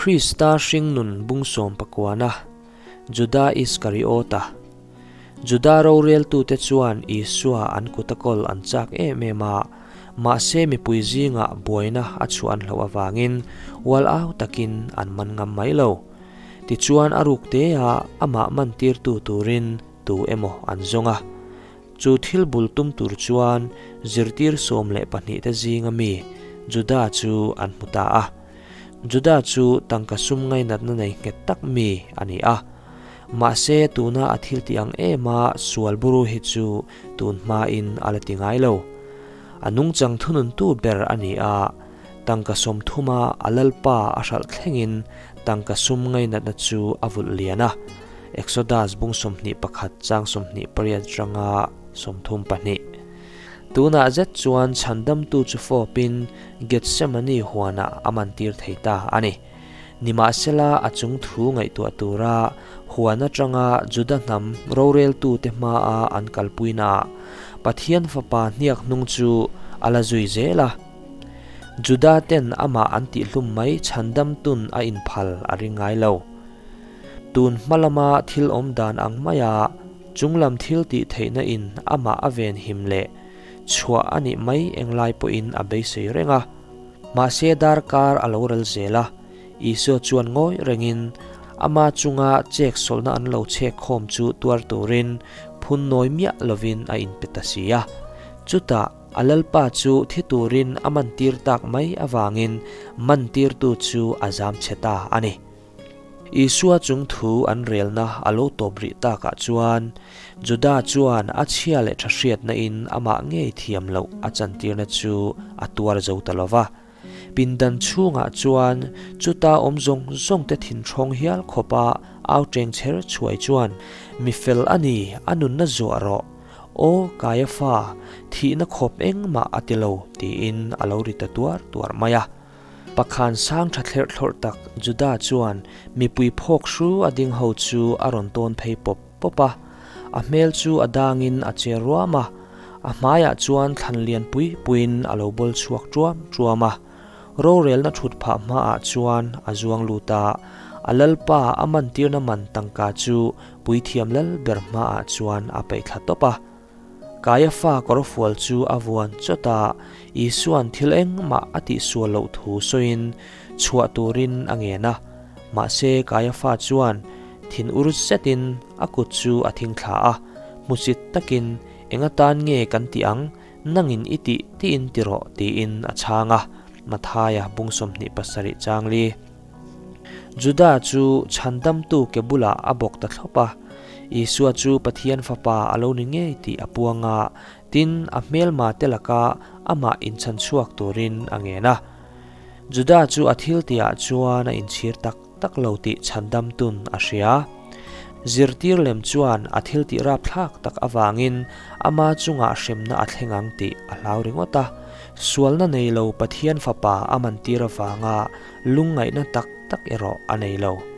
Krista hringnun bung sawmpakuana, Juda Iskariota. Juda roreltute chuan Isua an kuta kawl an chak em em a, mahse mipui zingah buaina a chhuah an hlauh avangin ual au takin an man ngam mai lo. Tichuan a ruk teah amah mantirtu turin tu emaw an zawng a. Chu thil bul tum tur chuan zirtir 12 te zinga mi Juda chu an hmu ta a. Juda chu tangka sum ngainatna nei nghet tak mi a ni a. Mahse tuna a thil tih ang em a sual buru hi chu tun hmain a la ti ngai lo. A nungchang thununtu ber a ni a, tangka 30 a a lalpa a hralh thlengin tangka sum ngainatna chu a vulh lian a. Exodus bung 21 chang 28 atanga 32. Tunah zet chuan chhandamtu chu fawpin Gethsemane huanah a mantir thei ta a ni. Nimahsela a chung thu ngaihtuah tura huan atanga Juda hnam roreltute hmaa an kalpuinaah Pathian fapa hniak hnung chu a la zui zel a. Juda ten amah an tihlum mai chhandamtun a inphal a ring ngai lo. Tun hma lama thil awm dan ang maia chunglam thil tih theihna in amah a ven him leh chhuah a nih mai englai pawhin a beisei reng a. Mahse darkar a lo ral zel a, Isua chuan ngawi rengin ama chunga chek sawlhna an lo chhek khawm chu tuar turin phun nawi miah lovin a inpe ta si a. Chutah a lalpa chu thi turin a mantir tak mai avangin mantirtu chu a zam chhe ta a ni. Isua chung thu an relna a lo tawp rih takah chuan Juda chuan a chhia leh tha hriatna in amah ngei thiam loh a chantirna chu a tuar zo ta lo va. Pindan chhungah chuan chuta awm zawng zawng te thin ṭhawng hial khawpa au ṭeng chher chhuai chuan, Mi fel a ni, a nunna zuah rawh. Aw, Kaiafa, thihna khawp engmah a ti lo, tiin a lo ri ta tuar tuar mai a. Pakhan sang tha thlerh thlawrh tak Juda chuan mipui phawk hru a ding ho chu a rawn tawn phei pawp pawp a. A hmel chu a dangin a che ruam a, a hmaiah chuan thlan lian pui puiin a lo bawl chhuak ṭuam ṭuam a. Rorelna thut phah hmaah chuan a zuang lut a, a lalpa a mantirna man tangka chu puithiam lal ber hmaah chuan a peih thla tawp a. Kaiafa kawrfual chu a vuan chawt a, Isua'n thil engmah a tihsual loh thu sawiin chhuah turin a ngen a. Mahse Kaiafa chuan thin ur zetin a kut chu a thing thla a, hmusit takin, Eng atan nge kan tih ang? Nangin i tih tiin ti rawh, tiin a chhang a. Mathaia bung 27 chang li. Juda chu chhandamtu ke bulah a bawk ta thlawp a. Isua chu Pathian Fapa a lo ni ngei tih a puang a, tin, a hmelma te laka amah inchhan chhuak turin a ngen a. Juda chu a thiltihah chuan a inchhir tak tak lo tih chhandamtun a hria. Zirtir lem chuan a thiltih rapthlak tak avangin ama chungah hremna a thleng ang tih a hlau ringawt a. Sualna nei lo Pathian Fapa a mantir avanga lungngaihna tak tak erawh a nei lo.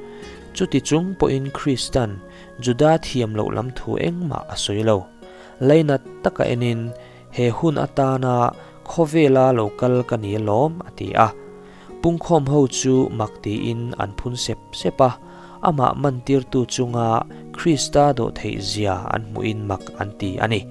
Chuti chung pawhin Kristan Juda thiam loh lam thu engmah a sawi lo. Lainat taka enin, He hun atana khawvela lo kal ka ni alawm, a ti a. Pungkhawm ho chu mak tiin an phun sep sep a, amah mantirtu chunga Krista dawhtheih zia an hmuhin mak an ti a ni.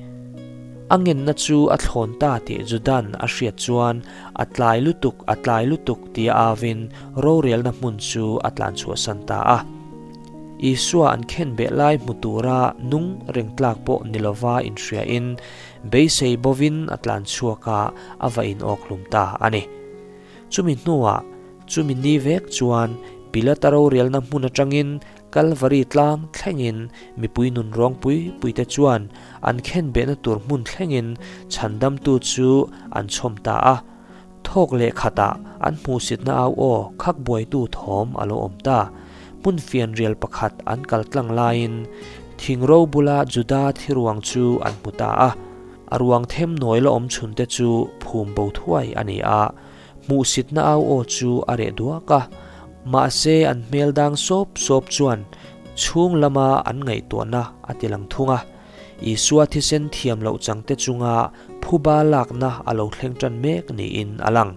A ngenna chu a thlawn ta tih Judan a hriat chuan a tlai lutuk, a tlai lutuk tia avin rorelna hmun chu a tlan chhuahsan ta a. Isua an khenbeh lai hmu tura nung reng tlak pawh ni lova inhriain beisei bovin a tlan chhuak a, a va inawkhlum ta a ni. Chumi hnuah, chumi ni vek chuan Pilata rorelna hmun atangin Kalvari tlang thlengin mipui nun rawng pui puite chuan an khenbehna tur hmun thlengin chhandamtu chu an chhawm ta a. Thawk leh khatah an hmuhsitna au aw khak buaitu thawm a lo awm ta. Hmun fianrial pakhat an kal tlang laiin thingro bula Juda thiruang chu an hmu ta a. A ruang them nawi la awm chhunte chu phum bo thuai a ni a. Hmuhsitna au aw chu a reh duak a, mahse an hmel dang sawp sawp chuan chhung lama an ngaihtuahna a ti lang thung a. Isua thisen thiam loh changte chunga phuba lakna a lo thleng tan mek niin a lang.